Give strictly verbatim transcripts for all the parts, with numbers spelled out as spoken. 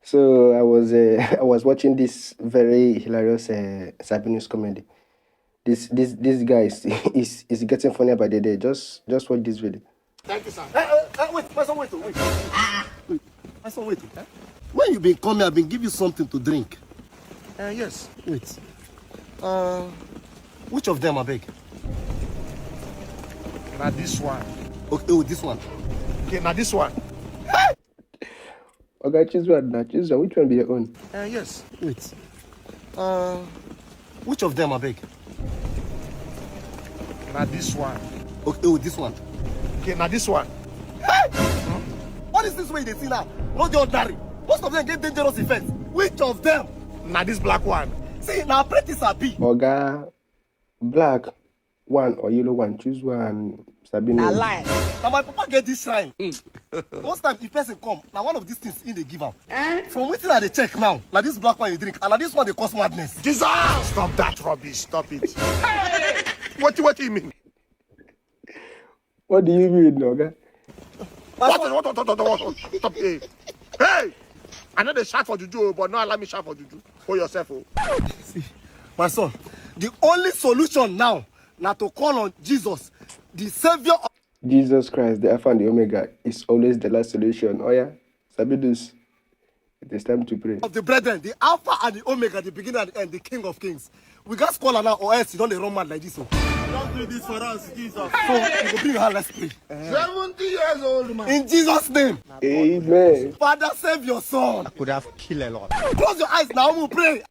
So I was uh, I was watching this very hilarious uh, Sabinus comedy. This this this guy is, is is getting funnier by the day. Just just watch this video. Thank you, sir. Uh, uh, uh, wait, my son, wait, oh, wait. Wait, my son, wait, oh. When you been coming, I been give you something to drink. Uh, yes. Wait. Uh, which of them, I beg? Na this one. Okay, oh, this one. Okay, na this one. Oga, choose one now. Choose one. Which one be your own? Uh, yes. Wait. Uh, which of them, I beg? Na this one. Okay, oh, this one. Okay, na this one. Hey! What is this way they see now? Not the ordinary. Most of them get dangerous effects. Which of them? Na this black one. See, now apprentice I be. Oga, black one or yellow one, choose one. Sabi Na no. Lie. Now my papa get this shrine. Most time if person come, now one of these things in they give am. From wetin I dey check now, na this black one you drink, and na this one dey cause madness. Jesus! Stop that rubbish. Stop it. What, what do you mean? What do you mean, Oga? What, what, what, what, what, what? Stop it. Hey! I know they shout for juju, but no allow me shout for juju. For yourself, oh. My son, the only solution now na to call on Jesus, the Savior of Jesus Christ, the Alpha and the Omega, is always the last solution. Oh yeah, Sabi this. It is time to pray. of the brethren, the Alpha and the Omega, the beginning and the end, the King of Kings. We gats call am now, or else you don dey run mad like this. Oh. Don't do this for us, Jesus. So you go bring her, let's pray. Seventy years old man. In Jesus' name, Amen. Father, save your son. Could have killed a lot. Close your eyes now, we pray.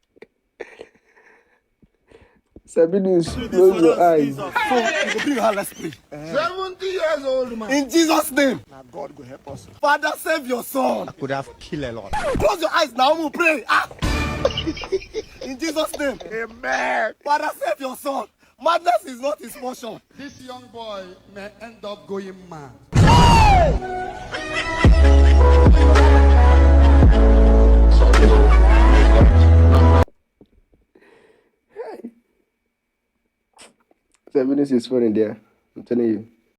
Sabi this. Do this Close for your us, eyes. Jesus. So you go bring her, let's pray. Seventy years old man. In Jesus' name, Now God go help us. Father, save your son. Could have killed a lot. Close your eyes now, we pray. Ah. In Jesus' name, Amen. Father, save your son. Madness is not his portion. This young boy may end up going mad. Sabi this is funny there. I'm telling you.